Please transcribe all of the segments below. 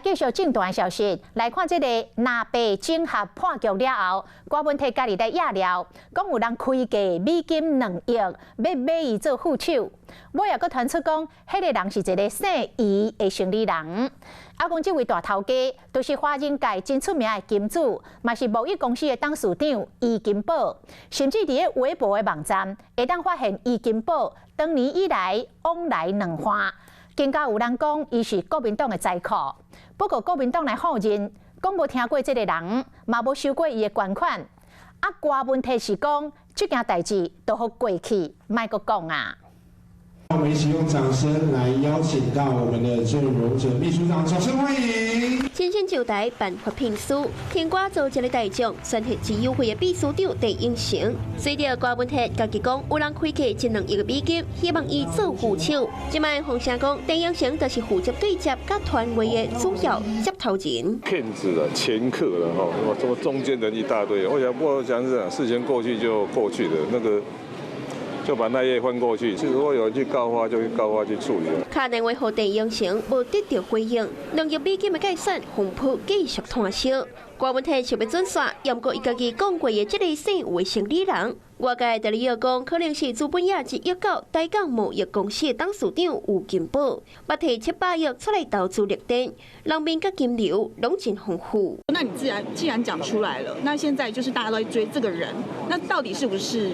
繼續政壇消息，來看這個藍白整合破局了後，郭文鐵家己來掖料，講有人開價美金2億，欲買伊做副手。尾仔閣傳出講，彼個人是一個姓余的生理人。啊，講這位大頭家，就是華人界真出名的金主，嘛是貿易公司的董事長余金寶。甚至佇咧微博的網站，會當發現余金寶當年以來往來兩岸。更加有人講，伊是國民黨的財庫。不過國民黨來否認，講無聽過這个人，嘛無收過伊的捐款。啊，郭文鐵是講，這件代誌都予過去，莫閣講啊。我們一起用掌聲來邀請到我們的鄭榮哲秘書長，掌聲歡迎。親身上台頒發聘書，天瓜做一个大將，選擇自由會的秘書長鄭永成。隨著郭文鐵家己講，有人開價一兩億美金，希望伊做副手。這擺風聲講，鄭永成就是負責對接佮團委的主要接頭人。騙子了，掮客了，哈，這麼中間人一大堆。我想，我想是事情過去就過去了，那個。就把那頁翻過去。如果有人去告發，就去告發去處理。敲電話予鄭永成，無得到回應。兩億美金的蓋算，風波繼續湠燒。郭文鐵想欲轉線，毋過伊家己講過的這个姓吳的生理人，外界佇咧講，可能是資本業119台港貿易公司的董事長吳金寶，捌提700億出來投資綠電，人面佮金流攏真豐富。那你既然講出來了，那現在就是大家都在追這個人，那到底是不是？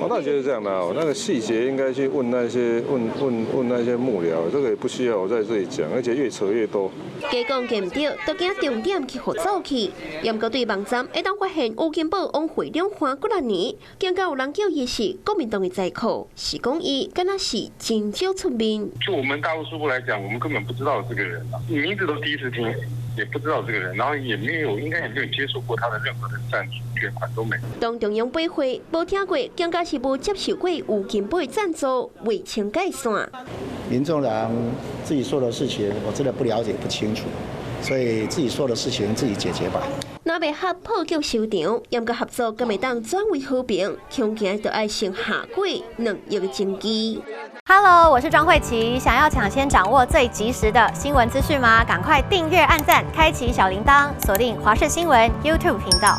我倒覺得這樣的哦，那個細節應該去問那些問問問那些幕僚，這個也不需要我在這裡講，而且越扯越多。假講假毋對，都驚重點去予走去。毋過對網站會當發現吳金寶往回兩番幾若年，更加有人叫伊是國民黨的財庫，是講伊敢若是真少出面。就我們大陸事務來講，我們根本不知道這個人，名字都第一次聽，也不知道這個人，然後也沒有，應該也沒有接觸過他的任何的贊助捐款都沒。黨中央八會無聽過，更加是無接受過吳金寶的贊助，劃清界線。民眾黨自己說的事情，我真的不了解不清楚，所以自己說的事情自己解決吧。藍白合破局收場，毋過合作敢會當轉為和平，恐驚就愛先下過2億的經濟。 Hello，我是莊慧琪，想要搶先掌握最及時的新聞資訊嗎？趕快訂閱、按讚、開啟小鈴鐺，鎖定華視新聞 YouTube 頻道。